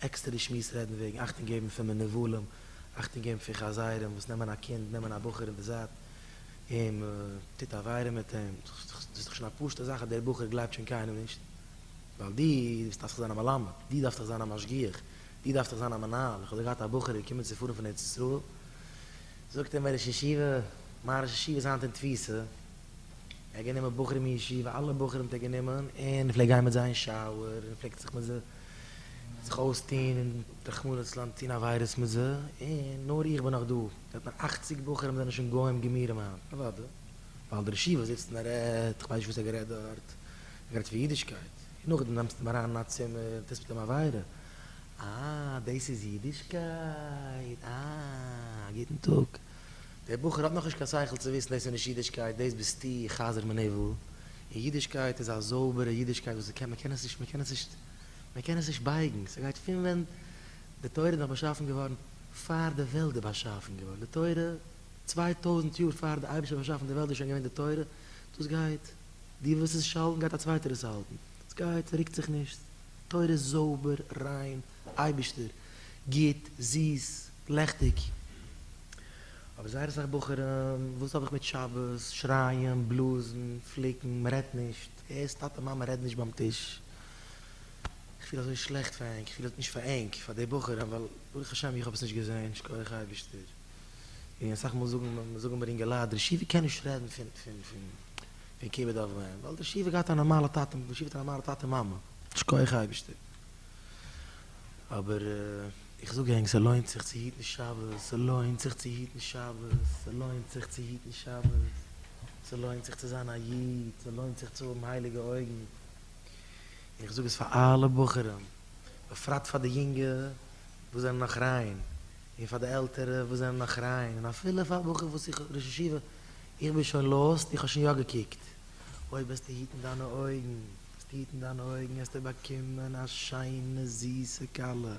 עקסטערע שמועס רעדן וועגן אכטונג געבן פון מנוולים, אכטונג געבן פון חזירים וואס נעמען א קינד, נעמען א בחור אין די זייט און מ'טוט עבירה מיט אים, דאס איז דאך שוין א פשוטע זאך אז דער בחור גלייבט שוין קיינעם נישט, ווייל דו דארפסט דאך זיין א מלמד, דו דארפסט דאך זיין א משגיח, דו דארפסט דאך זיין א מנהל, איך האב דא געהאט א בחור איז געקומען צו פארן פון ארץ ישראל, זאגט ער מיר ראש ישיבה, מיין ראש ישיבה איז היינט אין תפיסה, ער האט גענומען בחורים אין ישיבה, אלע בחורים האט ער גענומען, און ער פלעגט גיין מיט זיי אין שאוער, און פלעגט זיך מיט זיי זיך אויסטוהן און רחמנא לצלן טוהן עבירות מיט זיי, און נאר איך בין נאך דא, זאגט מיר אכציג בחורים זענען שוין גוים גמורים היינט, אוודאי, ווייל דער ראש ישיבה זיצט און ער רעדט, איך ווייס נישט וואס ער האט גערעדט דארט, ער רעדט פון אידישקייט, און נאכדעם נעמסטו אים אריין אין א צימער און טוסט מיט אים עבירה, אה דאס איז אידישקייט, אה א גוטן טאג. דער בחור האט נאכנישט קיין שכל צו וויסן דאס איז נישט אידישקייט, דאס ביסטו חזיר מנוול, און אידישקייט איז א זויבערע אידישקייט וואס מען קען עס נישט, מען קען עס נישט, מען קען עס נישט בייגן, ס'גייט פון ווען די תורה איז נאך באשאפן געווארן, פאר די וועלט איז באשאפן געווארן, די תורה, 2000 יאר פאר די אייבערשטער האט באשאפן די וועלט איז שוין געווען די תורה, דאס גייט, דו ווילסט עס נישט האלטן גייט א צווייטער עס האלטן, עס גייט, ס'רוקט זיך נישט, תורה איז זויבער, ריין, אייבערשטער, גוט, זיס, לעכטיג. אבער זייער אסאך בחורים, וואס האב איך מיט שבת, שרייען, בלאזן, פליקן, מען רעדט נישט, הערסט טאטע מאמע רעדן נישט ביים טיש, איך פיל אזוי שלעכט פאר ענק, איך פיל נישט פאר ענק, פאר די בחורים, ווייל ברוך השם איך האב עס נישט געזען, שכוח אייבערשטער, און אסאך מאל זאגן זאגן מיר אינגעלייט, דער ראש ישיבה קען נישט רעדן פון פון פון פון כיבוד אב ואם, ווייל דער ראש ישיבה געהאט א נארמאלע טאטע, דער ראש ישיבה האט א נארמאלע טאטע מאמע, שכוח אייבערשטער. אבער איך זאג ענק ס'לוינט זיך צו היטן שבת, ס'לוינט זיך צו היטן שבת, ס'לוינט זיך צו היטן שבת, ס'לוינט זיך צו זיין א איד, ס'לוינט זיך צו האבן הייליגע אויגן, און איך זאג עס פאר אלע בחורים, בפרט פאר די יונגע וואס זענען נאך ריין, און פאר די עלטערע וואס זענען נאך ריין, און אפילו פאר א בחור וואס איך ראש ישיבה, איך בין שוין lost, איך האב שוין יא געקוקט, אויב וועסטו היטן דיינע אויגן, וועסטו היטן דיינע אויגן, וועסטו באקומען א שיינע זיסע כלה.